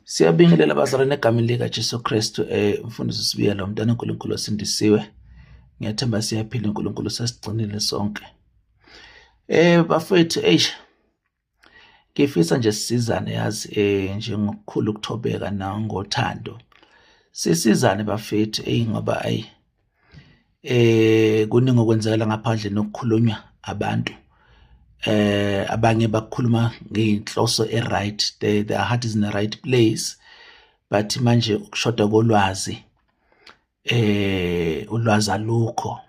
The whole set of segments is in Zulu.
Siyabingelela bazalwane egameni likaJesu Kristu, umfundisi Sibiya lo mntwana uNkulunkulu osindisiwe. Ngiyathemba siyaphila, uNkulunkulu sesigcinile sonke. Bafowethu, eish, ngifisa nje sisizane yazi, njengokukhulu ukuthobeka nangothando. Sisizane bafethu, eyi ngoba ayi kuningi okwenzakala ngaphandle nokukhulunywa abantu. Abanye bakhuluma ngey'nhloso e-right, their heart is in the right place, but manje ukushoda kolwazi, ulwazi alukho,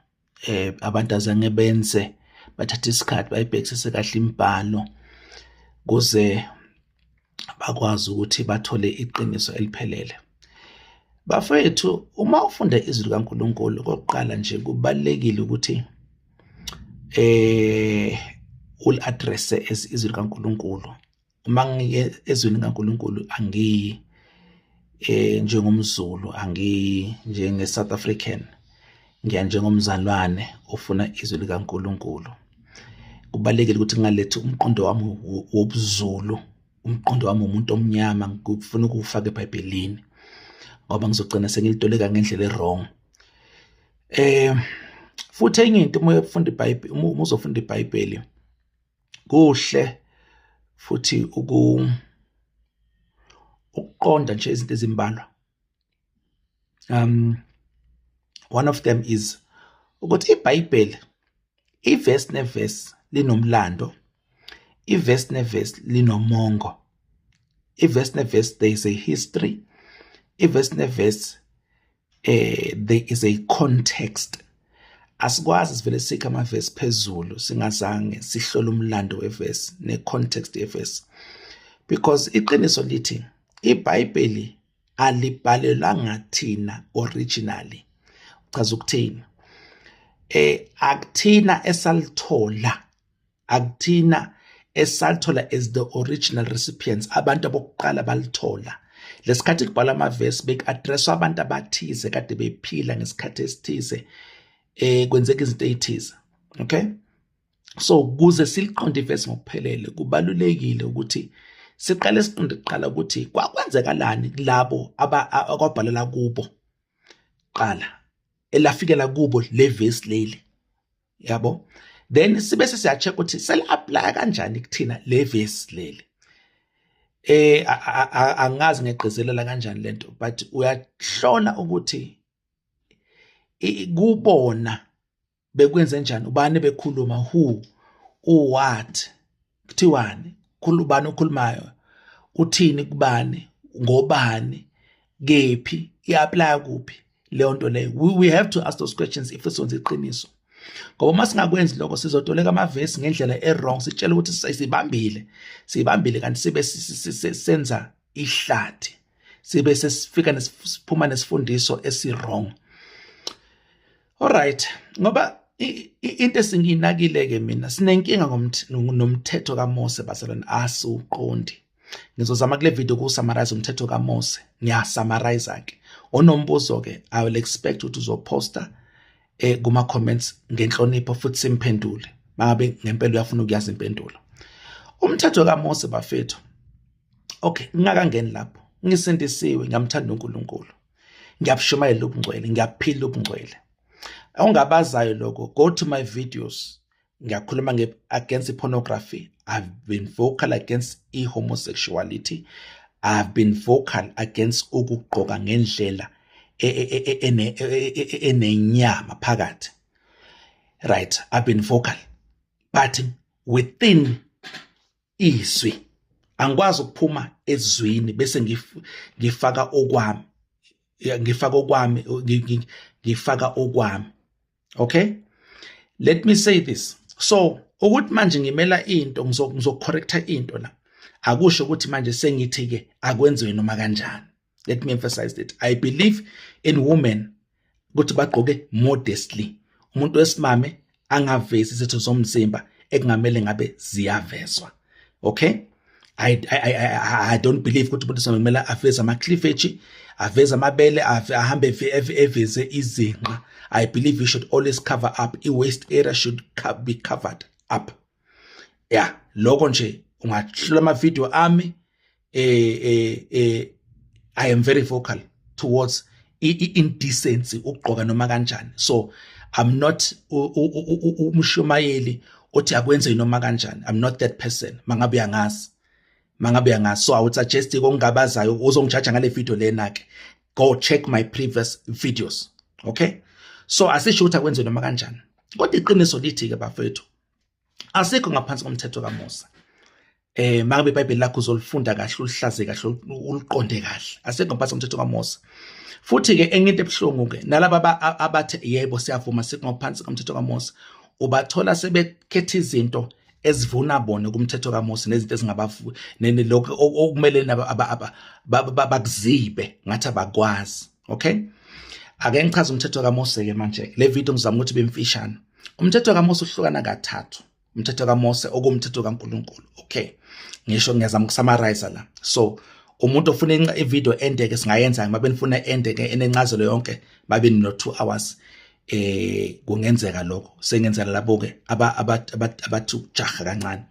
abantu azange benze bathathe isikhathi bayibhekisise kahle imibhalo kuze bakwazi ukuthi bathole iqiniso eliphelele. Bafethu, uma ufunda izwi likaNkulunkulu, okokuqala nje kubalulekile ukuthi uli-address as izwi likaNkulunkulu. Uma ngiye ezwini likaNkulunkulu, angiyi njengomZulu, angiyi njenge South African, ngiya njengomzalwane ofuna izwi likaNkulunkulu. Kubalulekile ukuthi ngingalethi umqondo wami wobuZulu, umqondo wami womuntu omnyama, ngifuna ukuwufaka eBhayibhelini, ngoba ngizogcina sengilitolika ngendlela e-wrong. Futhi enye into, uma uyofunda iBhayibheli, uma uzofunda iBhayibheli, kuhle futhi ukuqonda nje izinto ezimbalwa. One of them is ukuthi iBhayibheli, ivesi nevesi linomlando, ivesi nevesi linomongo, ivesi nevesi there is a history, ivesi nevesi there is a context. Asikwazi sivele sikhe amavesi phezulu singazange sihlole umlando wevesi ne-context yevesi, because iqiniso lithi iBhayibheli alibhalelwanga thina originally. Uchaza ukuthini? Akuthina esalithola, akuthina esalithola as the original recipients, abantu abokuqala balithola. Lesikhathi kubhalwa amavesi, beku-addresswa abantu abathize kade bephila ngesikhathi esithize, kwenzeka izinto ezithize. Okay, so kuze siliqonde ivesi ngokuphelele, kubalulekile ukuthi siqale siqonde kuqala ukuthi kwakwenzekalani kulabo akwabhalela kubo qala, elafikela kubo le vesi leli, yabo. Then sibe sesiya-check ukuthi seli-apply kanjani kuthina le vesi leli. Angazi ngegqizelela kanjani lento, but uyahlola ukuthi kubona bekwenze njani, ubani bekhuluma, who, what, kuthiwani, ubani okhulumayo, uthini kubani, ngobani, kephi, i-apply kuphi leyo nto leyo. We have to ask those questions if sizonza iqiniso, ngoba uma singakwenzi lokho sizotoleka amavesi ngendlela e-wrong, sitshela ukuthi sibambile, sibambile, kanti sibe senza ihlathi, sibe sesifika siphuma nesifundiso esi-wrong. Alright, ngoba into esingiyinakile ke mina, sinenkinga nomthetho kaMose bazalwane, asiwuqondi. Ngizozama kule video ukusummarize umthetho kaMose, ngiyasummarize ke. Onombuzo ke, I will expect ukuthi uzoposta kuma comments ngenhlonipho futhi simphendule mangabe ngempela uyafuna ukuyazi impendulo. Umthetho kaMose bafethu, okay, ngingakangeni lapho, ngisindisiwe, ngiyamthanda uNkulunkulu, ngiyabushumayela ubungcwele, ngiyaphila ubungcwele. Ongabazayo lokho, go to my videos, ngiyakhuluma against pornography. I've been vocal against i-homosexuality, I've been vocal against ukugqoka ngendlela enenyama phakathi, right? I've been vocal, but within izwi. Angikwazi ukuphuma ezwini bese ngifaka okwami, ngifaka okwami, ngifaka okwami. Okay, let me say this. So ukuthi manje ngimela into, ngizocorrecta into la, akusho ukuthi manje sengithi ke akwenziwe noma kanjani. Let me emphasize that I believe in women ukuthi bagqoke modestly, umuntu wesimame angavezi izitho zomzimba ekungamele ngabe ziyavezwa. Okay, I don't believe ukuthi umuntu wesimame kumele aveze ama cleavage, aveze amabele, ahambe eveze izinqa. I believe you should always cover up, i waist area should be covered up. Yeah, lokho nje ungahlola ama video ami. I am very vocal towards indecency, ukugqoka noma kanjani. So I'm not umshumayeli othi akwenze noma kanjani. I'm not that person, mangabe uyangazi, mangabe uyangazi. So I would suggest kongabazayo uzongijaja ngale video lena ke, go check my previous videos, okay? So asisho ukuthi akwenze noma kanjani, kodwa iqiniso lithi ke bafethu, asikho ngaphansi komthetho kaMose. Mangabe iBhayibheli lakho uzolifunda kahle, ulihlaze kahle, uliqonde kahle, asikho ngaphansi komthetho kaMose. Futhi ke enye into ebuhlungu ke, nalaba abathe yebo, siyavuma, sikho ngaphansi komthetho kaMose, ubathola sebekhetha izinto ezivuna bona kumthetho kaMose nezinto ezingabafu lokho okumele bakuzibe ngathi abakwazi. Okay, ake ngichaze umthetho kaMose ke manje. Le video ngizama ukuthi bemfishane. Umthetho kaMose uhlukana kathathu, umthetho kaMose okumthetho kaNkuluNkulu, okay? Ngisho ngiyazama ukusummarize la. So umuntu ofuna ivideo ende ke singayenza, ngoba benifuna ende ke enencazelo yonke, babe no 2 hours, kungenzeka lokho, sengenzela labo ke abathi ukujaha kancane.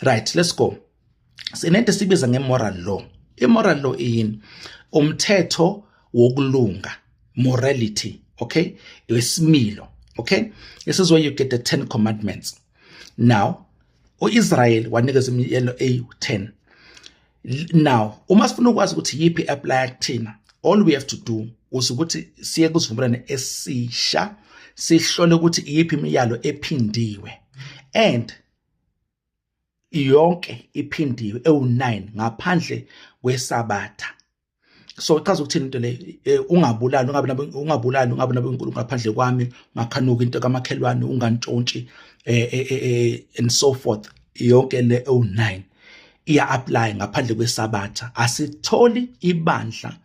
Right, let's go. Sinento sibiza ngemoral law. Imoral law iyini? Umthetho wokulunga, morality, okay, isimilo, okay? This is where you get the 10 Commandments. Now uIsrael wanikeza imiyalo eyi-10. Now uma sifuna ukwazi ukuthi yiphi apply kuthina, all we have to do ukuthi siye kusivumelwano esisha, sihlole ukuthi iyiphi imiyalo ephindiwe, and yonke iphindiwe ewu9 ngaphandle kweSabatha. So ichaza ukuthini into le? Ungabulali, ungabe nabo, ungabulali, ungabe nabo uNkulunkulu ngaphandle kwami, ungakhanuki into kamakhelwane, ungantshontshi, and so forth. Yonke le ewu9 iya apply ngaphandle kweSabatha. Asitholi ibandla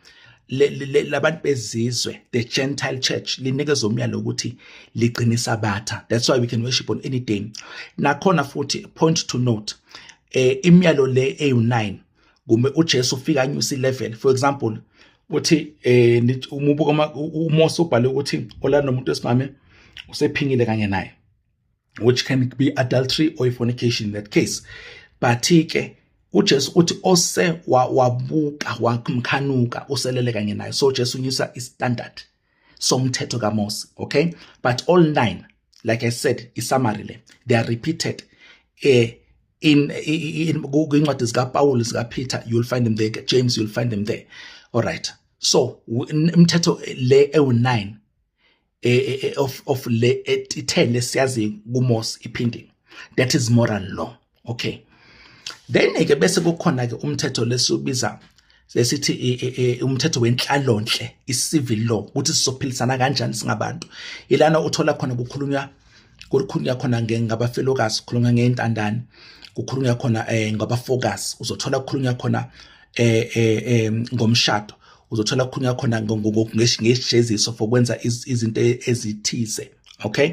labantu bezizwe, the Gentile church, linikeza umyalo ukuthi ligcine iSabatha. That's why we can worship on any day. Nakhona futhi, point to note, imiyalo le eyu9, kume uJesu ufika anyusa level. For example, uthi umubuka uMose ubhale ukuthi olana nomuntu wesimame usephingile kanye naye, which can be adultery or fornication in that case. But ke uJesu uthi ose wabuka wamkhanuka uselele kanye naye. So uJesu unyusa istandard somthetho kaMose, okay? But all nine, like I said, isummary le, they are repeated in kwincwadi zikaPaul, zikaPeter, you'll find them there, James, you'll find them there. All right, so umthetho le ewu9 of le i10 lesiyazi kuMose iphinding, that is moral law, okay? Then ke bese kukhona ke umthetho lesibiza lesithi umthetho wenhlalonhle, i-civil law, ukuthi sizophilisana kanjani singabantu. Ilana uthola khona kukhulunywa khona ngabafelokazi, kukhulunywa ngey'ntandane, kukhulunywa khona ngabafokazi, uzothola kukhulunywa khona ngomshado, uzothola kukhulunywa khona ngesijeziso for kwenza izinto ezithize, okay?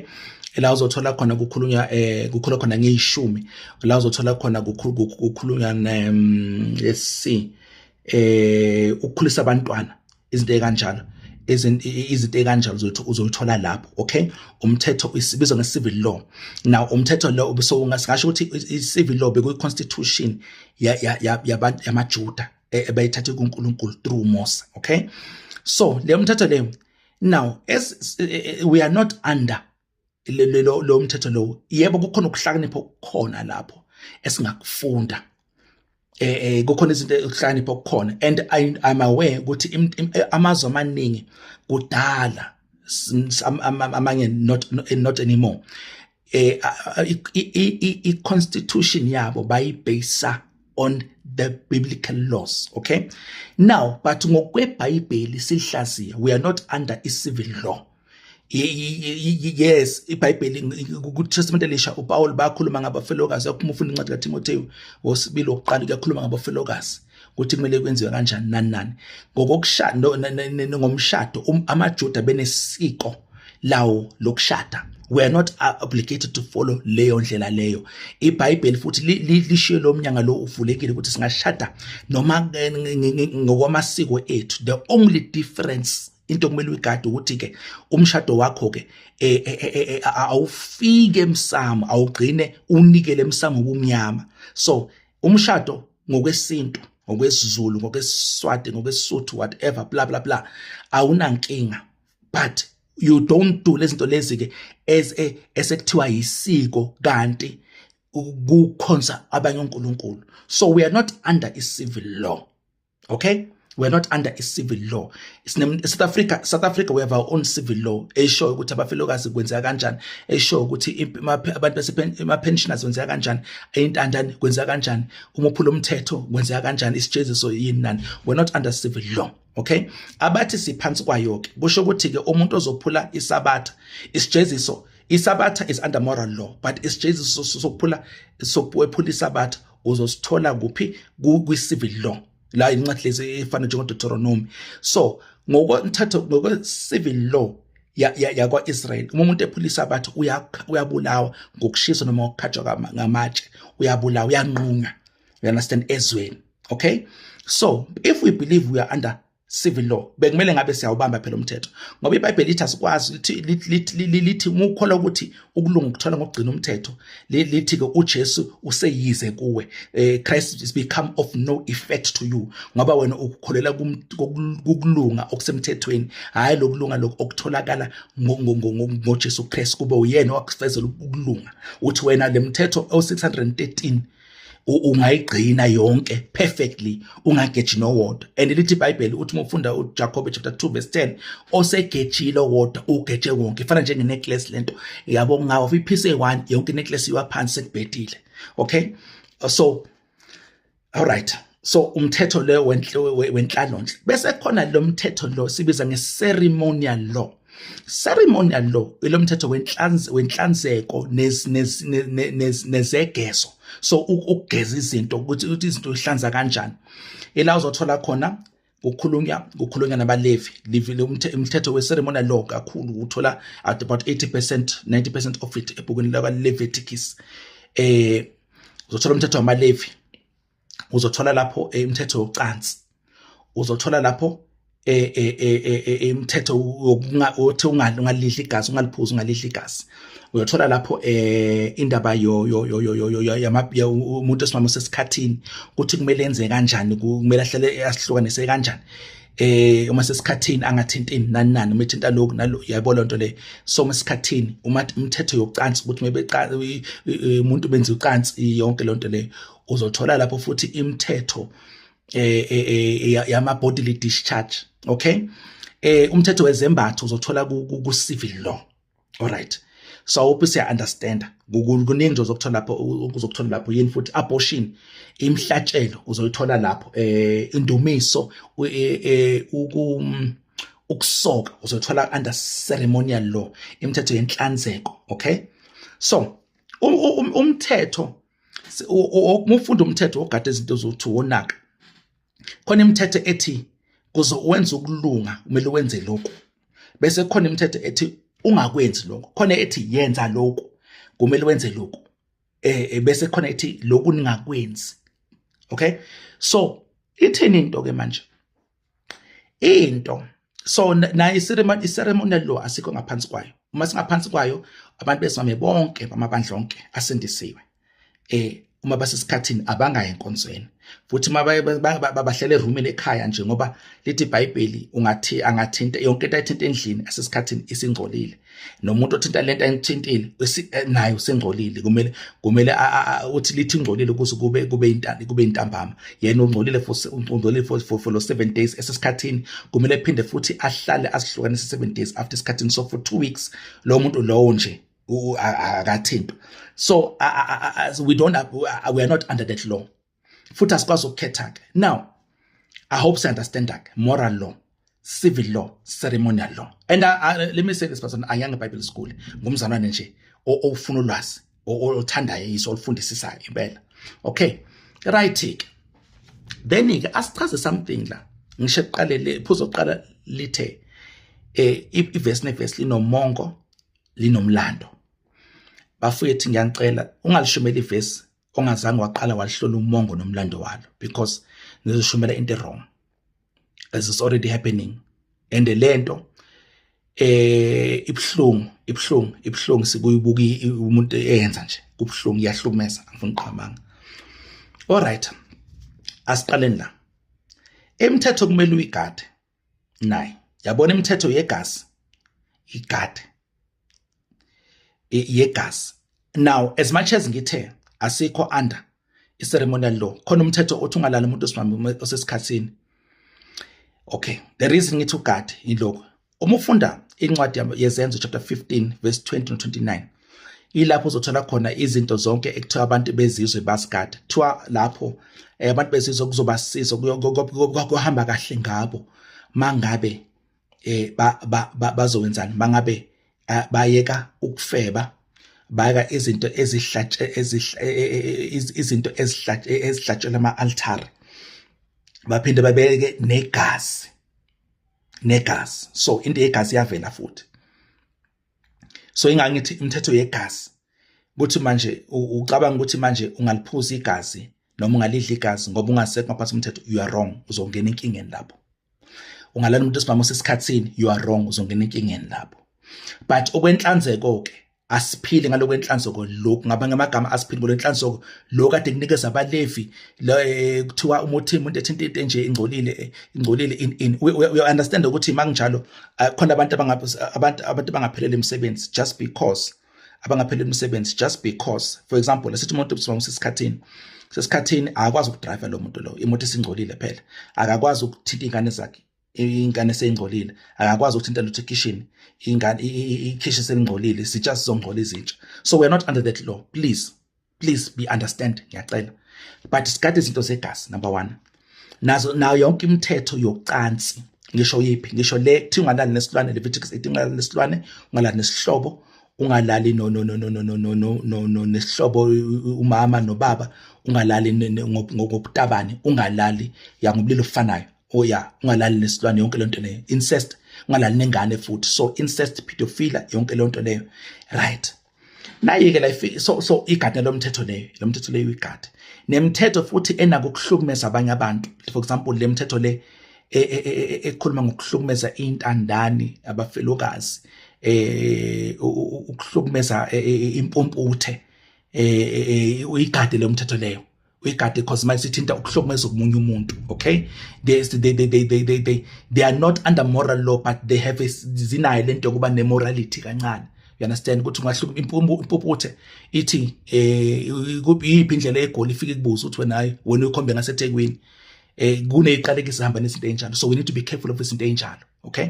La uzothola khona kukhulunywa khona ngeyishumi, la uzothola khona kukhulunywa, let's see, ukukhulisa abantwana, izinto ekanjalo, izinto ekanjalo uzoyithola lapho, okay? Umthetho isibizwa nge-civil law. Now umthetho lo, so ungasingasho ukuthi i-civil law bekuyi constitution yabantu yamaJuda ebayithathe kuNkulunkulu through Mose, okay? So le mthetho leyo, now as we are not under lo mthetho lo, yebo, kukhona ukuhlakanipha okukhona lapho esingakufunda, kukhona izinto ukuhlakanipha okukhona, and I'm aware ukuthi amazwe amaningi kudala, amanye not anymore, i constitution yabo bayibase on the biblical laws, okay? Now but ngokweBhayibheli sihlaziya, we are not under i civil law. Yes, iBhayibheli ku Testament elisha, uPaul bakhuluma ngabafelokazi. Yakhuluma, ufunda incwadi kaTimotheo wesibili, wokuqala, kuyakhuluma ngabafelokazi ukuthi kumele kwenziwe kanjani, nani nani, ngokokushada, ngomshado. AmaJuda benesiko lawo lokushada. We are not obligated to follow leyo ndlela leyo. IBhayibheli futhi lishiye lo mnyanga lo uvulekile ukuthi singashada noma ngokwamasiko ethu. The only difference, into kumele uyigade, ukuthi ke umshado wakho ke awufike emsamo, awugcine unikele emsamo obumnyama. So umshado ngokwesintu ngokwesiZulu, ngokwesiSwati, ngokwesiSuthu, whatever, bla bla bla, awunankinga, but you don't do lezi zinto lezi ke as esekuthiwa yisiko kanti kukhonza abanye onkulunkulu. So we are not under a civil law, okay? We are not under a civil law. South Africa, we have our own civil law eshoyo ukuthi abafelokazi kwenzeka kanjani, eshoyo ukuthi abantu ama-pensioners kwenzeka kanjani, intandane kwenzeka kanjani, uma uphula umthetho kwenzeka kanjani, isijeziso yini nani. We're not under civil law, okay? Abathi siphansi kwayo ke kusho ukuthi ke umuntu ozophula isabatha, isijeziso, isabatha is under moral law, but isijeziso sokuphula, sokwephula isabatha uzosithola kuphi? Kwi-civil law, la incwadi lezi efana njengo-Deuteronomy. So ngokomthetho, ngokwe-civil law yakwa-Israel, uma umuntu ephula isabatha uyabulawa ngokushiswa noma ngokukhatshwa ngamatshe, uyabulawa, uyanqunywa, you understand, ezweni, okay? So if we believe we are under civil law, bekumele ngabe siyawubamba phela umthetho, ngoba iBhayibheli lithi asikwazi, lithi uma ukholwa ukuthi ukulunga ukuthola ngokugcina umthetho, lithi ke uJesu useyize kuwe, Christ is become of no effect to you, ngoba wena ukukholela kukulunga okusemthethweni, hayi lokulunga lokhu okutholakala ngoJesu Christ, kube uyena owakufezela ukulunga. Uthi wena le mthetho o613 ungayigcina yonke perfectly, ungageji nowodwa, and lithi iBhayibheli, uthi uma ufunda uJacob chapter 2 verse 10, osegejile owodwa ugeje wonke. Ifana njenge necklace lento yabo, ngawo ipiece eyi-1 yonke necklace iwa phansi, sekubhedile, okay? So all right, so umthetho lo wenhlalonhle, bese khona lo mthetho lo sibiza nge-ceremonial law. Ceremonial law ilo mthetho wenhlanzeko nezegezo, so ukugeza izinto, ukuthi izinto uhlanza kanjani. Ila uzothola khona kukhulunywa nabaLevi, umthetho we-ceremonial law kakhulu uthola at about 80%, 90% of it ebhukwini lakwa Leviticus. Uzothola umthetho wamaLevi, uzothola lapho imithetho yocansi, uzothola lapho imithetho othi ungalidli igazi, ungaliphuzi, ungalidli igazi. Uyothola lapho indaba yo yo yo yo yo yama umuntu esimama sesikhathini, ukuthi kumele enze kanjani, kumele ahlale asihlukanise kanjani, uma sesikhathini angathintini nani nani, uma ethinta lokhu nalo, yayibona lonto le. So uma esikhathini, uma umthetho yocansi, ukuthi maybe umuntu benza ucansi, yonke lonto le uzothola lapho. Futhi imithetho yama bodily discharge, okay? Umthetho wezembatho uzothola ku civil law, all right? So I hope siya understand. Kuningi nje uzokuthola lapho, uzokuthola lapho yini futhi, abortion, imhlatshelo uzoyithola lapho, indumiso, ukusoka uzothola under ceremonial law, imithetho yenhlanzeko, okay? So umthetho, uma ufunda umthetho ogade izinto zokuthi wonaka khona, imithetho ethi kuze wenze ukulunga kumele wenze lokhu, bese khona imithetho ethi ungakwenzi lokho, khona ethi yenza lokhu, kumele wenze lokhu, bese khona ethi lokhu ningakwenzi, okay? So ithini into ke manje into? So na i-ceremonial law asikho ngaphansi kwayo. Uma singaphansi kwayo, abantu besimame bonke bamabandla onke asindisiwe, uma basesikhathini abangayi enkonzweni, futhi uma bahlele erumini ekhaya nje, ngoba lithi iBhayibheli ungathi angathinta yonke into ayithinta endlini asesikhathini isingcolile, nomuntu othinta lento ayithintile naye usengcolile, kumele uthi lithi ingcolile ukuze kube intambama. Yena ungcolile for ungcolile for lo 7 days esesikhathini, kumele ephinde futhi ahlale asihlukanise 7 days after isikhathini. So for 2 weeks lo muntu lowo nje akathintwa. So we don't have, we are not under that law, futhi asikwazi ukukhetha ke. Now I hope you understand that moral law, civil law, ceremonial law. And let me say this person, angiyange Bible school, ngumzalwane nje ofuna ulwazi, othandayo iso olufundisisayo impela, okay? Right ke, then ke asichaze something la. Ngisho ekuqalele phuzo oqala lithe iverse neverse linomongo, linomlando. Bafowethu, ngiyanicela ungalishumela ivesi ongazange waqala walihlola umongo nomlando walo, because nizoshumela into wrong, as is already happening. And lento ibhlungu, ibhlungu, ibhlungu sikuyibuka umuntu eyenza nje, kubhlungu, iyahlukumeza, angifuni uqhamanga. All right, asiqaleni la. Imithetho kumele uyigade naye. Yabona imithetho yegazi, igade yegazi. Now, as much as ngithe asikho under i-ceremonial law, khona umthetho othi ungalali umuntu osimame osesikhathini. Okay, the reason ngithi ugade yilokho: uma ufunda incwadi yeZenzo chapter 15 verse 20 no 29, ilapho uzothola khona izinto zonke ekuthiwa abantu bezizwe basigade. Kuthiwa lapho abantu bezizwe kuzobasiza, kuhamba kahle ngabo mangabe bazowenzani, mangabe bayeka ukufeba, bayeka izinto ezihlatshe izinto ezihlatshelwa ama-altare, baphinde babeke negazi. So into yegazi iyavela futhi. So ingangithi imithetho yegazi kuthi manje ucabanga ukuthi manje ungaliphuza igazi noma ungalidla igazi ngoba ungasekho ngaphansi komthetho, you are wrong, uzongena enkingeni lapho. Ungalala umuntu osimama osesikhathini, you are wrong, uzongena enkingeni lapho. But okwenhlanzeko ke, asiphile ngalokwenhlanzeko lokhu. Ngabanye amagama, asiphile ngolwenhlanzeko lo kade kunikeza abaLevi, kuthiwa umuthi umuntu ethinta into enje ingcolile, ingcolile in we understand ukuthi makunjalo khona abantu abangaphelele imisebenzi just because abangaphelele imisebenzi just because, for example, lesithi umuntu osimama sesikhathini akakwazi ukudrive lo muntu lo, imoto isingcolile phela. Akakwazi ukuthinta ingane zakhe, ingane seyingcolile. Akakwazi ukuthinta lutho ekhishini, ingane ikhishi selingcolile, sitsha sizongcola izintsha. So we are not under that law. Please, please be understand, ngiyacela. But sigade izinto zegazi, number 1, nazo nayo yonke imithetho yocansi. Ngisho yiphi? Ngisho le kuthiwa ungalali nesilwane, Leviticus 18, ungalali nesilwane, ungalali nesihlobo, ungalali no no no no no no no no no no nesihlobo, umama nobaba, ungalali ngobutabane, ungalali ya ngobulili obufanayo, oh ya, ungalali nesilwane, yonke lento leyo, incest, ungalali nengane futhi. So incest, pedophilia, yonke lento leyo, right? Nayi-ke la so igade lo mthetho leyo, lo mthetho leyo igade nemithetho futhi enako ukuhlukumeza abanye abantu. For example, le mthetho le ekhuluma ngokuhlukumeza intandane, abafelokazi, ukuhlukumeza impumputhe, uyigade lo mthetho leyo, uyigade, because manje sithinta ukuhlukumeza komunye umuntu. Okay, they are not under moral law, but they have a, zinayo lento yokuba nemorality kancane. You understand ukuthi ungahluka impumputhe ithi yiphi indlela eGoli, ifike kubuza ukuthi wena, hayi, wena uyikhombe ngaseThekwini. Kuneziqalekiso hamba nezinto ezinjalo, so we need to be careful of izinto ezinjalo. Okay,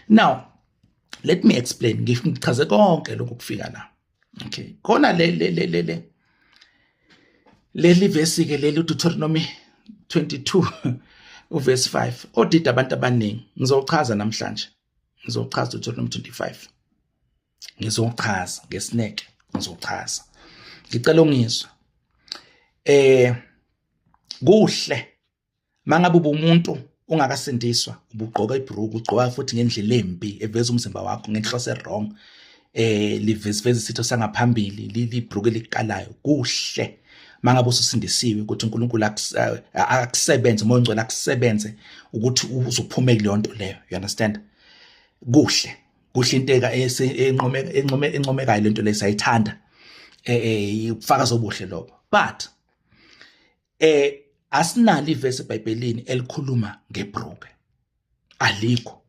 now let me explain. Ngichaze konke lokhu kufika la. Okay, khona le le le le le leli verse ke leli, Deuteronomy 22 uverse 5, odida abantu abaningi. Ngizochaza namhlanje, ngizochaza Deuteronomy 25, ngizochaza ngesineke, ngizochaza. Ngicela ungizwe. Kuhle mangabe ubumuntu ungakasindiswa, ubugqoka ibhruku, ugqoka futhi ngendlela embi eveza umzimba wakho ngenhloso wrong, liveziveza isitho sangaphambili, libhruku elikalayo. Kuhle mangabe ususindisiwe ukuthi uNkulunkulu akusebenze, uMoya oNgcwele akusebenze ukuthi uzuphume kuleyo nto leyo. You understand? Kuhle, kuhle, inteka enqomeka, encomekayo lento leyo, sayithanda, ubufakazi obuhle lobo. But asinalo ivesi eBhayibhelini elikhuluma ngebhruke, alikho.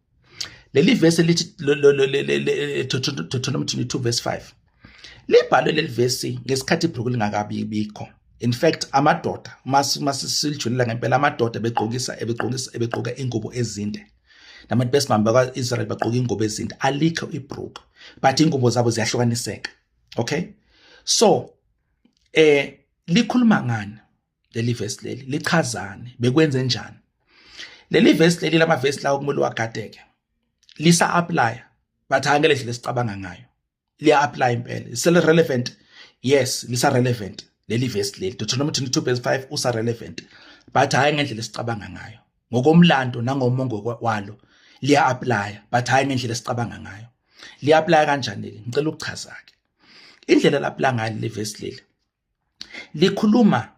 Leli verse lithi Deuteronomy 22 verse 5, libhalwe leli verse ngesikhathi ibhruku lingakabi bikho. In fact, amadoda, masilijulela ngempela, amadoda begqokisa ebegqokisa ebegqoka ingubo ezinde, nabantu besimame bakwa-Israel bagqoka ingubo ezinde. Alikho ibhruku, but ingubo zabo ziyahlukaniseka. Okay, so likhuluma ngani leli verse leli? Lichazani? Bekwenze njani leli verse leli? Lama verse lawo kumele wagadeke. Lisa apply, but hayi ngale ndlela esicabanga ngayo. Liya apply impela, still relevant. Yes, lisa relevant leli verse leli, Deuteronomy 22 verse 5, usa relevant, but hayi ngendlela esicabanga ngayo. Ngokomlando nangomongo walo liya apply, but hayi ngendlela esicabanga ngayo. Liya apply kanjani leli? Ngicela ukuchaza ke indlela la apply ngayo leli verse leli. Likhuluma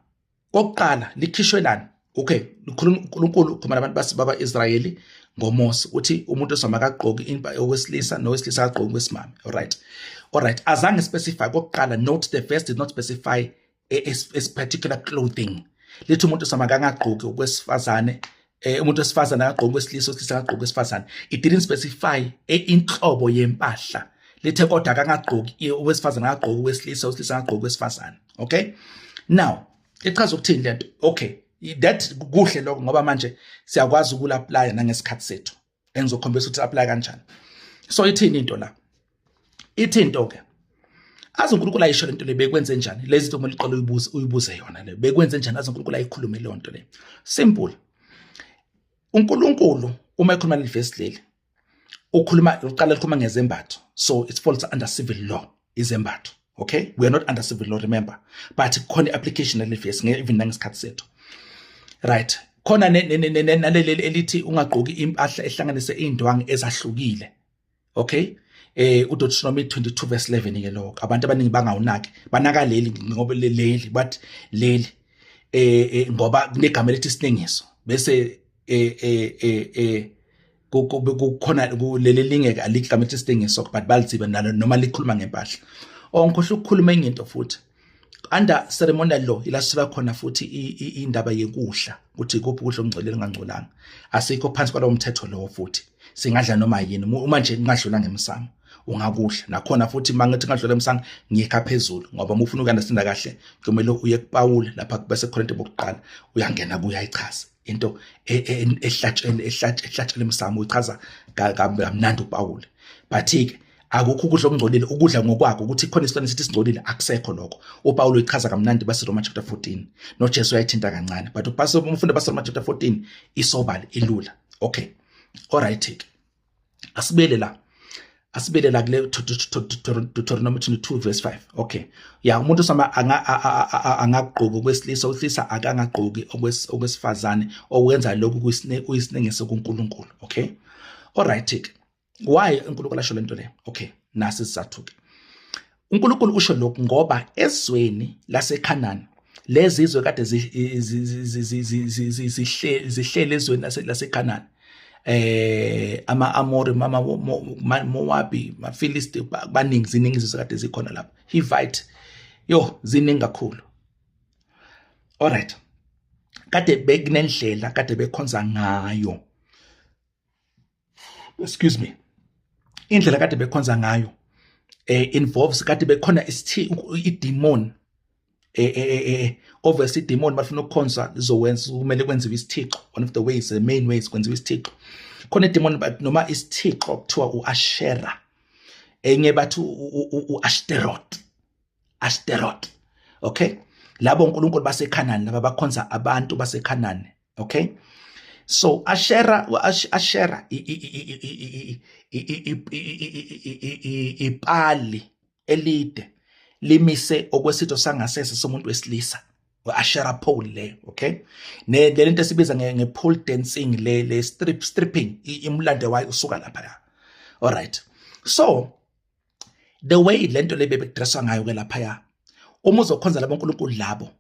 kokuqala, likhishwelani? Okay, likhuluma, uNkulunkulu ukhuluma nabantu baba Israyeli ngoMose, uthi umuntu osama akagqoki owesilisa, nowesilisa akagqoki owesimame. Alright, azange specify kokuqala. Note, the verse did not specify a particular clothing. Lithi umuntu osama akangagqoki okwesifazane. Umuntu wesifazane akagqoki okwesilisa, owesilisa akagqoki okwesifazane. It didn't specify inhlobo yempahla, lithe kodwa akangagqoki owesifazane, akagqoki owesilisa, owesilisa akagqoki owesifazane. Okay, now ichaza ukuthini lento? Okay, that kuhle lokho, ngoba manje siyakwazi ukula-applya nangesikhathi sethu, engizokhombisa ukuthi apply kanjani. So ithini into la? Ithi into ke, aze uNkulunkulu ayisho lento le, bekwenze njani? Lezi zinto kumele uqale uyibuze yona le, bekwenze njani aze uNkulunkulu ayikhulume leyo nto le? Simple. UNkulunkulu uma ekhuluma leli verse leli, ukhuluma uqala likhuluma ngezembatho, so it falls under civil law, izembatho. Okay, we are not under civil law, remember, but khona i-application yaleli verse even nangesikhathi sethu, right? Khona naleli elithi ungagqoki impahla ehlanganise indwangu ezahlukile. Okay, uDeuteronomy 22 verse 11 ke lokho. Abantu abaningi bangawunaki, banaka leli ngoba leli, but leli ngoba kunegama elithi isinengiso, bese kukhona leli lingeke alikho igama elithi isinengiso, but balitsiba nalo noma likhuluma ngempahla. Oh, ngikhohlwa ukukhuluma enye into futhi. Under ceremonial law ila sithola khona futhi indaba yekudla, ukuthi kuphi ukudla okungcolile, ngangcolanga. Asikho phansi kwalowo mthetho lowo futhi, singadla noma yini uma nje kungadlula ngemsamo, ungakudla nakhona futhi. Mangithi ngadlula emsamo, ngikha phezulu, ngoba uma ufuna uku-understanda kahle kumele uye kuPaul lapha bese Korinte bokuqala, uyangena kuye, ayichaze into ehlatshele emsamo, uyichaza kamnandi uPaul. But ke akukho ukudla okungcolile, ukudla ngokwakho, ukuthi khona isilwane sithi singcolile, akusekho lokho. UPaul uyichaza kamnandi baseRoma chapter 14, noJesu uyayithinta kancane, but umfundi baseRoma chapter 14 isobala, ilula. Okay, alright ke, asibele la kule Deuteronomy 22 verse 5. Okay, ya, umuntu sama angagqoki okwesilisa, owesilisa akangagqoki okwesifazane, okwenza lokhu kuyisinengiso kuNkulunkulu. Okay, alright ke, why uNkulunkulu asho lento le? Okay, nasi isizathu ke. UNkulunkulu usho lokhu ngoba ezweni laseKhanani, lezi zizwe kade zihlele ezweni laseKhanani, ama-Amori, Mowabi, maFilisti, baningi, ziningi izizwe kade zikhona lapha, Hivite, yo, ziningi kakhulu. Alright, kade bekunendlela kade bekhonza ngayo, excuse me, indlela kade bekhonza ngayo involves kade bekhona isithi i-demon. Obviously demon bafuna ukukhonza, lizowenza kumele kwenziwe isithixo. One of the ways, the main ways, kwenziwe isithixo. Khona idemon noma isithixo kuthiwa uAshera, enye bathi uAshterot, Ashterot. Okay, labo uNkulunkulu baseKhanani laba bakhonza abantu baseKhanani. Okay, so Ashera ipali elide limise okwesitho sangasese somuntu wesilisa, Ashera pole le. Okay, ne le nto esibiza nge pole dancing, le stripping, imlando wayo usuka lapha ya. Alright, so the way lento le bebedresswa ngayo ke lapha ya, uma uzokhonza labo nkulunkulu labo,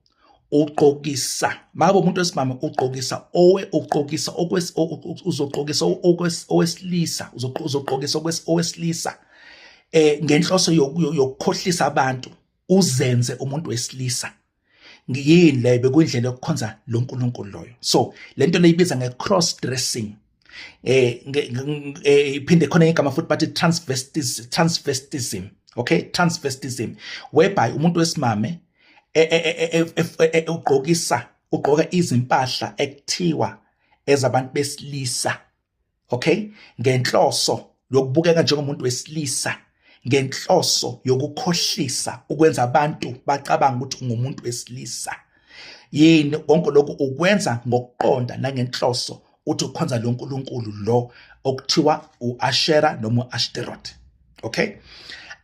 ugqokisa mabe umuntu wesimame, ugqokisa owe ugqokisa okwes uzogqokisa owesilisa, uzogqokisa owesilisa ngenhloso yokukhohlisa abantu, uzenze umuntu wesilisa. Yini leyo? Bekuyindlela yokukhonza lo nkulunkulu loyo. So lento leyibiza nge-cross dressing. Iphinde khona igama futhi bathi transvestism. Okay, transvestism, whereby umuntu wesimame ugqokisa, ugqoka izimpahla ekuthiwa ezabantu besilisa, okay, ngenhloso yokubukeka njengomuntu wesilisa, ngenhloso yokukhohlisa, ukwenza abantu bacabanga ukuthi ungumuntu wesilisa. Yini konke lokhu ukwenza ngokuqonda nangenhloso uthi ukhonza lo nkulunkulu lo okuthiwa uAshera noma uAshterot? Okay,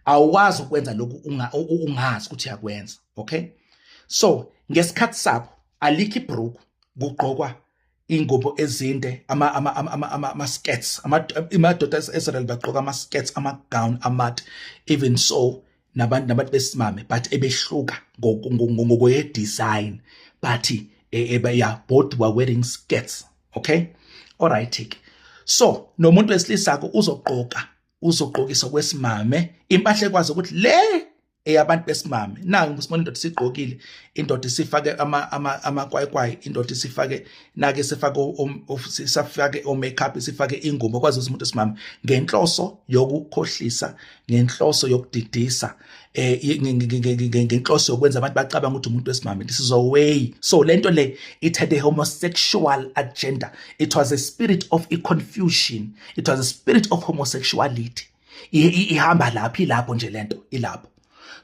awukwazi ukwenza lokhu ungazi ukuthi uyakwenza. Okay, so ngesikhathi sabo alikho ibhruku, kugqokwa ingubo ezinde, ama skirts. Amadoda e-Israel bagqoka ama skirts, ama gown amade, even so nabantu besimame, but ebehluka ngokuye design, but yeah, both were wearing skirts. Okay, alright ke, so nomuntu wesilisa ke uzogqoka, uzogqokisa kwesimame impahla ekwazi ukuthi le Eyabantu besimame nangu sibona indoda isigqokile, indoda isifake amakwayikwayi, indoda isifake nake sifake o-makeup, isifake ingubo kwazi ukuthi umuntu wesimame, ngenhloso yokukhohlisa, ngenhloso yokudidisa, ngenhloso yokwenza abantu bacabanga ukuthi umuntu wesimame. This is a way. So lento le, it had a homosexual agenda. It was a spirit of a confusion. It was a spirit of homosexuality. Ihamba lapho, ilapho nje lento, ilapho.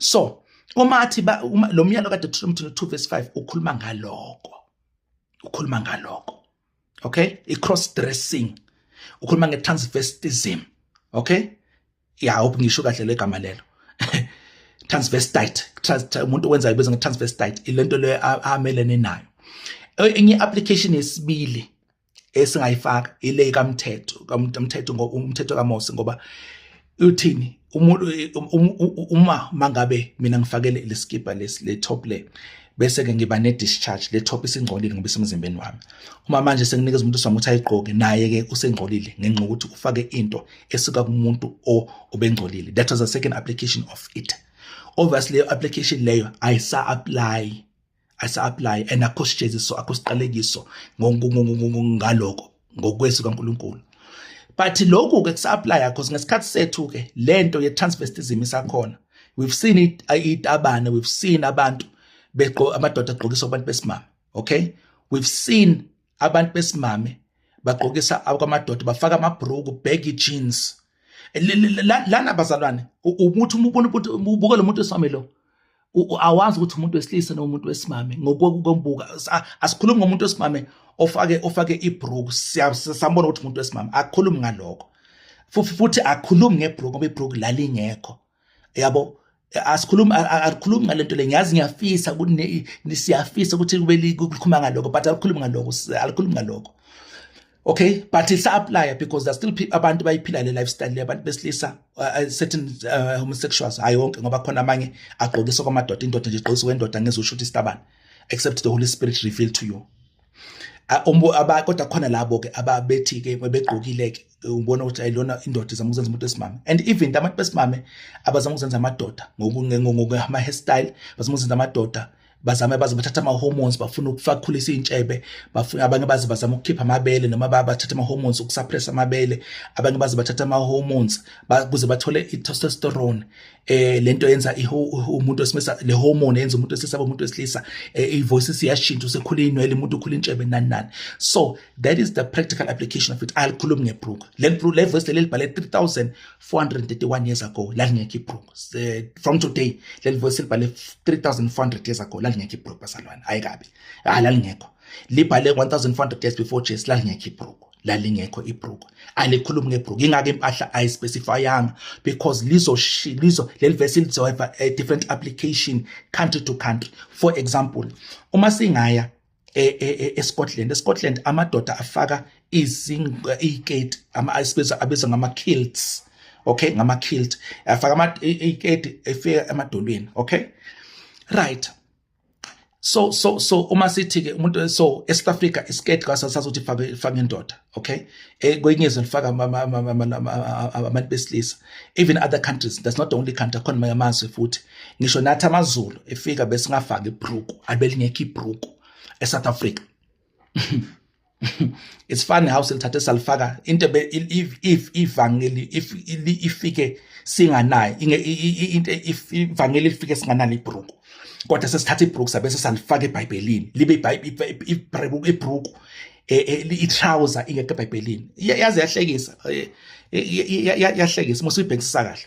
So uma athi lo myalo kaDeuteronomy 22 verse 5 ukhuluma ngaloko, ukhuluma ngaloko, okay? I-cross dressing, ukhuluma nge-transvestism, okay? Ya, hope ngisho kahle le gama lelo, transvestite. Umuntu owenzayo ibizwa nge-transvestite, ilento le amelene nayo. Enye application yesibili esingayifaka ile kamthetho, kamthetho, umthetho kaMose, ngoba uthini umuntu uma mangabe mina ngifakele leskipa lesi, le top le, bese ke ngiba ne discharge, le top isingcolile ngoba isemzimbeni wami. Uma manje senginikeza umuntu osami ukuthi ayigqoke, naye ke usengcolile ngenxa yokuthi ufake into esuka kumuntu obengcolile. That was the second application of it. Obviously leyo application leyo ayisa apply, ayisa apply, and akho sijeziso, akho siqalekiso ngaloko ngokwezwi kaNkuluNkulu. But lokhu ke kusa-apply, because ngesikhathi sethu ke lento ye-transvestism isakhona. We've seen it, itabane, we've seen abantu begqo amadoda agqokisa abantu besimame, okay? We've seen abantu besimame bagqokisa kwamadoda, bafaka amabhruku, baggy jeans. Lana bazalwane, umuthi uma ubona ukuthi ubuka lo muntu wesimame lo, awazi ukuthi umuntu wesilisa noma umuntu wesimame ngokumbuka. Asikhulumi ngomuntu wesimame ofake ibhruku, siyambona ukuthi umuntu wesimame. Akukhulumi ngalokho futhi akukhulumi ngebhruku ngoba ibhruku lalingekho, yabo. Asikhulumi, akukhulumi ngalento le. Ngiyazi ngiyafisa ukuthi siyafisa ukuthi kube likhuluma ngalokho, but alikhulumi ngalokho, alikhulumi ngalokho, okay? But it's apply because there's still people, abantu bayiphila le lifestyle le, abantu besilisa, certain homosexuals, hayi wonke, ngoba khona amanye agqokiswa kwamadoda. Indoda nje igqokiswa kwendoda, ngeze usho ukuthi isitabane except the Holy Spirit reveal to you. Kodwa khona labo ke ababethi ke begqokile ke, ubona ukuthi ayilona indoda, izama ukuzenza umuntu wesimame. And even abantu besimame abazama ukuzenza amadoda ngokuma hairstyle, bazama ukuzenza amadoda, bazame baze bathatha ama-hormones, bafuna ukufaka khulisa iy'ntshebe, bafuna, abanye baze bazama ukukhipha amabele noma bathatha ama-hormones ukusuppress amabele, abanye baze bathatha ama-hormones kuze bathole i-testosterone, lento yenza umuntu wesilisa, le hormone yenza umuntu wesilisa abe umuntu wesilisa. I-voice siyashintsha, usekhula inwele umuntu, ukhula intshebe, nani nani. So that is the practical application of it. Alikhulumi ngebhruku le verse leli libhale 3431 years ago, lalingekho ibhruku. From today, leli verse libhale 3400 years ago, lalingekho ibhruku, bazalwane. Hayi kabi, hayi, lalingekho. Libhale 1400 years before Jesus, lalingekho ibhruku, lalingekho ibhruku. Alikhulumi ngebhruku, ingake impahla ayispecifyanga, because lizo leli verse lizo have a different application country to country. For example, uma singaya eScotland, eScotland amadoda afaka iziketi ama abizwa ngama kilts, okay? Ngama kilt, afaka ama iketi efika emadolweni, okay? Right, so uma sithi ke umuntu, so eSouth Africa iskirt kasasazi ukuthi ifake indoda, okay? Kwenye izwe lifaka abantu besilisa. Even other countries, that's not the only country, akhona amanye amazwe futhi. Ngisho nathi amaZulu efika besingafaki ibhruku, abelingekho ibhruku eSouth Africa. It's funny how silithathe salifaka into if ivangeli if ifike singanayo into, if ivangeli lifike singanalo ibhruku, kodwa sesithatha ibhruku sabe sesalifaka eBhayibhelini, libe ibhruku, i-trouser ingekho eBhayibhelini. Yaze yahlekisa, yahlekisa musuyibhekisisa kahle.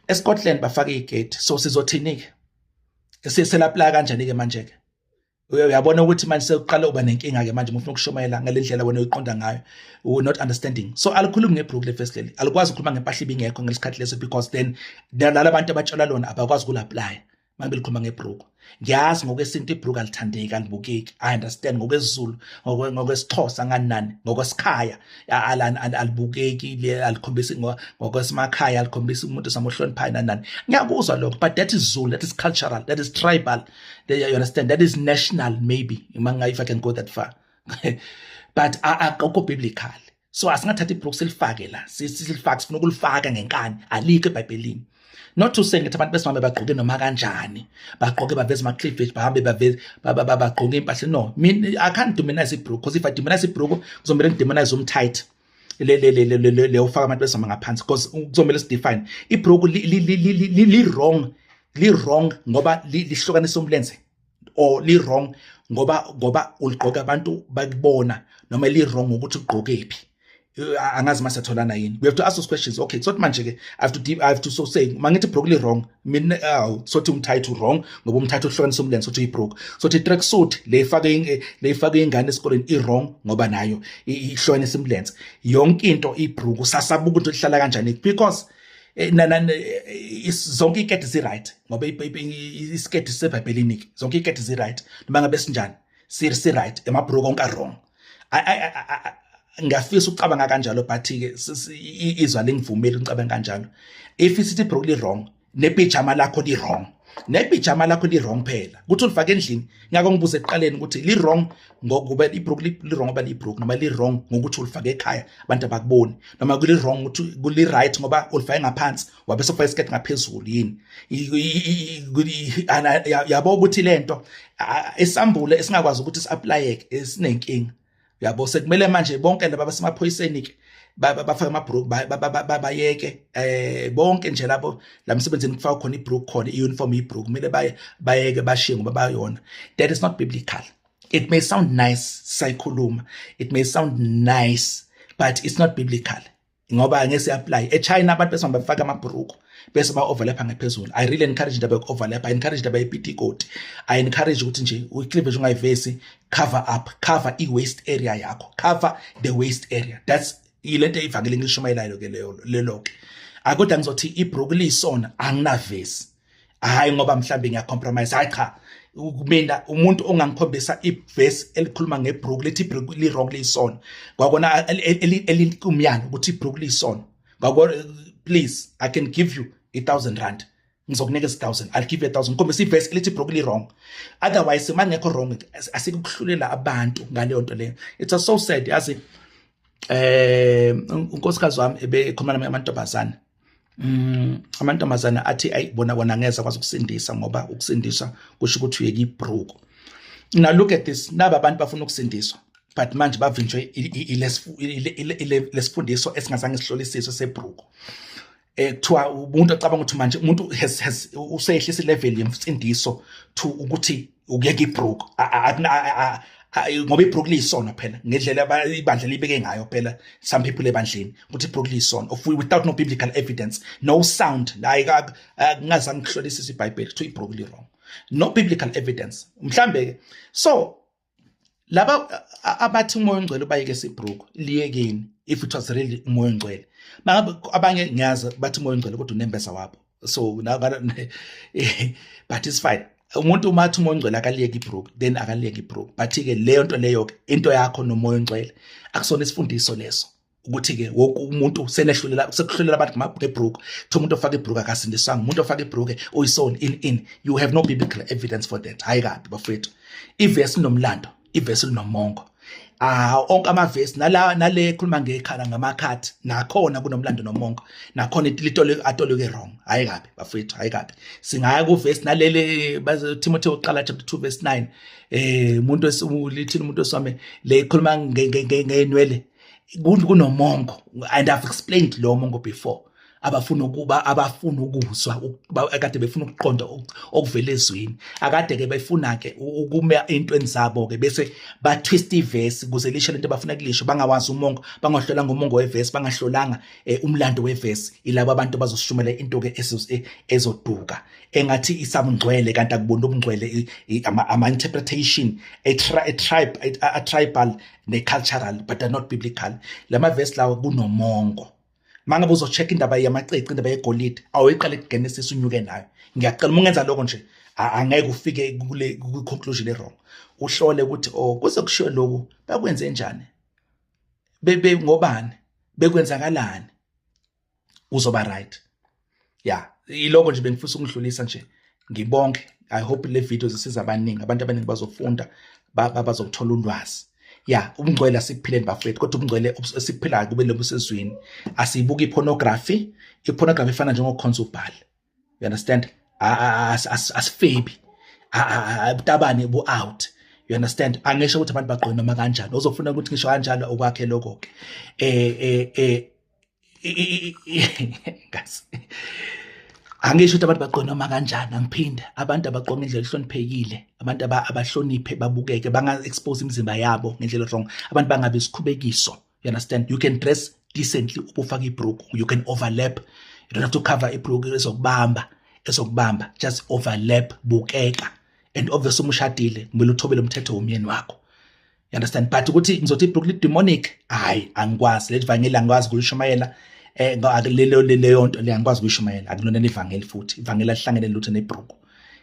eScotland bafaka igate, so sizothini ke? Seselapply kanjani ke manje ke? Uyabona ukuthi manje sekuqala uba nenkinga ke manje uma ufuna ukushumayela ngale ndlela wena uyiqonda ngayo, we not understanding. So alikhulumi ngebhruku le verse leli, alikwazi ukukhuluma ngempahla ibingekho ngesikhathi leso, because then laba bantu abatshelwa lona abakwazi ukulapply uma belikhuluma ngebhruku. Ngiyazi ngokwesintu ibhruku alithandeki, alibukeki, I understand. NgokwesiZulu, ngokwesiXhosa, ngani nani, ngokwesikhaya alibukeki, alikhombisi, ngokwesimakhaya alikhombisi umuntu osamohloniphayo, nani nani, ngiyakuzwa lokho. But that is Zulu, that is cultural, that is tribal, you understand? That is national maybe, if I can go that far, but akukho biblical. So asingathatha ibhuku silifake la, silifake, sifuna ukulifaka ngenkani, alikho eBhayibhelini. Not to say ngithi abantu besimame bagqoke noma kanjani, bagqoke baveze ama-cleavage, bahambe baveze, bagqoke impahla. No, mina I can't demonize ibhuku, because if I demonize ibhuku kuzomele ngidemonize umtight le le le le le le ufaka abantu besimame ngaphansi, because kuzomele sidefine ibhuku li wrong, li wrong ngoba lihlukanisa umlenze, or li wrong ngoba uligqoka abantu bakubona, noma li wrong ukuthi ugqoke phi. Angazi masatholana yini. We have to ask those questions. Okay, so manje ke I have to so say mangithi ibhruku li wrong mina, awu, sothi umtight wrong ngoba umtight uhlukanisa umlenze, sothi ibhruku, sothi track suit le ifake ingane esikoleni i wrong ngoba nayo ihlukanisa umlenze. Yonke into ibhruku sasabuka into ihlala kanjani, because zonke iketi zi right ngoba isiketi seBhayibhelini ke, zonke iketi zi right noma ngabe sinjani, si right, emabhruku onke wrong. Ngiyafisa ukucabanga kanjalo, but ke izwa lingivumeli ukucabanga kanjalo. If isithi ibhruku li wrong, nepijama lakho li wrong, nepijama lakho li wrong phela ukuthi ulifake endlini. Ngakho ngibuze ekuqaleni ukuthi li wrong ngokuba ibhruku li wrong ngoba libhruku, noma li wrong ngokuthi ulifake ekhaya abantu abakuboni, noma kuli wrong ukuthi kuli right ngoba ulifake ngaphansi wabe sofaka isiketi ngaphezulu yini. Yabo ukuthi lento esambule esingakwazi ukuthi si-applyeke esinenkinga, yabo. Sekumele manje bonke laba basemaphoyiseni ke bafake amabhruku, bayeke bonke nje labo la msebenzini kufaka khona ibhruku, khona i-uniform ibhruku, kumele baye bayeke bashiye ngoba bayona. That is not biblical. It may sound nice sayikhuluma, it may sound nice, but it's not biblical ngoba angeke si-apply. eChina abantu bese bafaka amabhruku bese ba-overlap ngaphezulu. I really encourage indaba yoku-overlap, I encourage indaba yepitikothi, I encourage ukuthi nje ucleavage ungayivesi, cover up, cover i-waist area yakho, cover the waist area. That's ilento ivangeli engilishumayelayo ke leyo lelo ke. Akodwa ngizothi ibhruku liyisona, anginavesi, hayi ngoba mhlambe ngiyacompromise, hayi cha. Mina umuntu ongangikhombisa ivesi elikhuluma ngebhruku lethi ibhruku li wrong, liyisona, kwakona elikumyalo ukuthi ibhruku liyisona ngakho, please, I can give you R1000, ngizokunikeza 1000, I'll give you 1000, khombisa ivesi elithi ibhruku li wrong. Otherwise mangekho wrong, asikuhlulela abantu ngaleyo nto leyo. It's so sad, yazi. Unkosikazi wami ebekhuluma nami amantombazane, amantombazane athi ayi bona bona ngeza kwazi ukusindisa ngoba ukusindiswa kusho ukuthi uyeke ibhruku. Now look at this, naba abantu bafuna ukusindiswa, but manje bavinjwe lesifundiso esingazange sihlolisiswe sebhruku. Kuthiwa umuntu ocabanga ukuthi manje umuntu has useyehlisa level yemfundiso to ukuthi ukuyeka ibhruku ngoba ibhruku liyisona phela ngendlela ibandla libeke ngayo phela, some people ebandleni ukuthi ibhruku liyisona without no biblical evidence, no sound, hayi kungazange kuhlolisise iBhayibheli, kuthiwa ibhruku li wrong, no biblical evidence mhlambe ke. So laba abathi uMoya oNgcwele bayeke sibhruku, liyekeni if it was really uMoya oNgcwele. Mangabe abanye ngiyazi bathi uMoya oNgcwele kodwa unembeza wabo, so but it's fine. Umuntu uma athi uMoya oNgcwele akaliyeke ibhruku, then akaliyeke ibhruku, but ke leyo nto leyo ke into yakho noMoya oNgcwele, akusona isifundiso leso ukuthi ke wonke umuntu senehlulela, sekuhlulela abantu ngebhruku, kuthi umuntu ofaka ibhruku akasindiswanga, umuntu ofaka ibhruku uyisoni in you have no biblical evidence for that. Hayi kabi bafethu, ivesi nomlando, ivesi linomongo. Onke amavesi nala nale khuluma ngekhala ngamakhathi, nakhona kunomlando nomongo, nakhona litole atolike wrong. Hayi kabi bafethu, hayi kabi. Singaya kuvesi nalele Timothy oqala chapter 2 verse 9, umuntu lithini umuntu oswame le khuluma ngeenwele, kunomongo, and I've explained lo mongo before. Abafuna ukuba abafuna ukuzwa, akade befuna ukuqonda okuvela ezwini, akade ke befuna ke ukume entweni zabo ke bese ba twist ivesi kuze lisho lento abafuna kulisho, bangawazi umongo, bangahlolanga umongo wevesi, bangahlolanga umlando wevesi. Ilabo abantu bazosishumela into ke ezoduka engathi isabungcwele, kanti akubona ubungcwele, ama interpretation a tribe a tribal ne cultural, but they're not biblical. Lama verse lawo kunomongo. Mangabe uzocheck indaba yamacici, indaba yegolide, awuyiqale kuGenesis unyuke nayo. Ngiyacela uma ungenza lokho nje angeke ufike kule conclusion e wrong. Uhlole ukuthi oh kuze kushiwe lokhu bakwenze njani, bebe ngobani, bekwenzakalani, uzoba right. Yeah, iloko nje bengifisa ukudlulisa nje, ngibonke. I hope le video zisiza abaningi, abantu abaningi bazofunda, bazokuthola ulwazi. Ya, ubungcwele asikuphileni bafethu, kodwa ubungcwele esiphilayo kube lobu sezwini. Asiyibuki ipornography. Ipornography ifana njengokukhonza uBhali, you understand? Asifebi, ubutabane bu out, you understand? Angisho ukuthi abantu bagqoke noma kanjani, uzofuna ukuthi ngisho kanjalo, okwakhe lokho ke. Ngazi, angisho ukuthi abantu bagqoke noma kanjani. Angiphinde, abantu abagqoke ngendlela ehloniphekile, abantu abahloniphe, babukeke, banga expose imizimba yabo ngendlela wrong, abantu bangabe isikhubekiso, you understand? You can dress decently ubufaka ibhruku, you can overlap, you don't have to cover ibhruku ezokubamba, just overlap, bukeka. And obviously uma ushadile kumele uthobele umthetho womyeni wakho, you understand? But ukuthi ngizothi ibhruku li-demonic, hayi, angikwazi. Leli vangeli angikwazi ukulishumayela. Lelo leyo nto le angikwazi ukuyishumayela, akulona ivangeli. Futhi ivangeli alihlangene lutho nebhruku.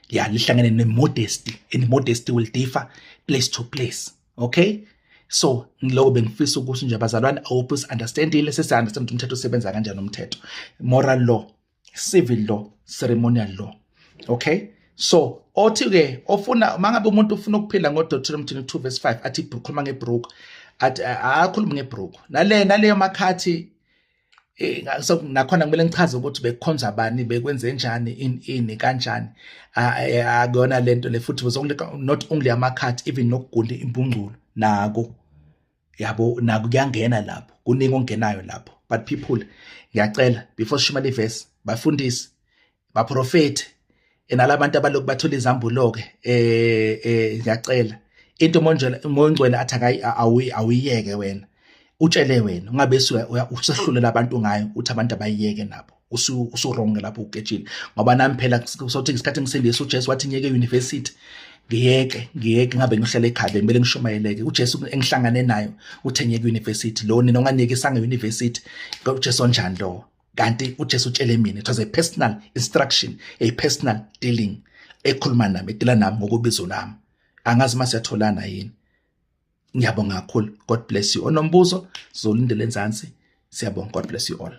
Ya, lihlangene ne-modesty, and modesty will differ place to place, okay? So ngiloko bengifisa ukuthi nje abazalwane, I hope understandile, sesi-understand umthetho usebenza kanjani. Umthetho, moral law, civil law, ceremonial law, okay? So othi ke ofuna, mangabe umuntu ufuna ukuphila ngoDeuteronomy 22 verse 5, athi khuluma ngebrook, athi akhuluma ngebrook nale naleyo makhathi, so nakhona kumele ngichaze ukuthi bekukhonza abani, bekwenze njani, in ini kanjani. Akuyona lento le. Futhi was only not only amakhathi, even nokugunda impungculo nako, yabo, nako kuyangena lapho, kuningi ongenayo lapho. But people, ngiyacela, before sishumela ivesi, bafundisi, baprofeti, nalabantu abalokhu bathola izambulo ke, ngiyacela, into mongcwele athi akayi awuyiyeke wena, utshele wena, ungabe usehlulela abantu ngayo, uthi abantu abayiyeke nabo. Usu wrong lapho, ugejile, ngoba nami phela sothi isikhathi ngisindisa uJesu wathi ngiyeke university, ngiyeke ngabe ngihlala ekhaya, kumele ngishumayeleke. UJesu engihlangane nayo uthe ngiyeke university, lo nina onganiyekisanga university, uJesu onjani lo? Kanti uJesu utshele mina, it was a personal instruction, a personal dealing, ekhuluma nami, edila nami ngokubizo lami. Angazi masiyatholana yini. Ngiyabonga kakhulu, God bless you. Onombuzo sizolindela enzansi. Siyabonga, God bless you all.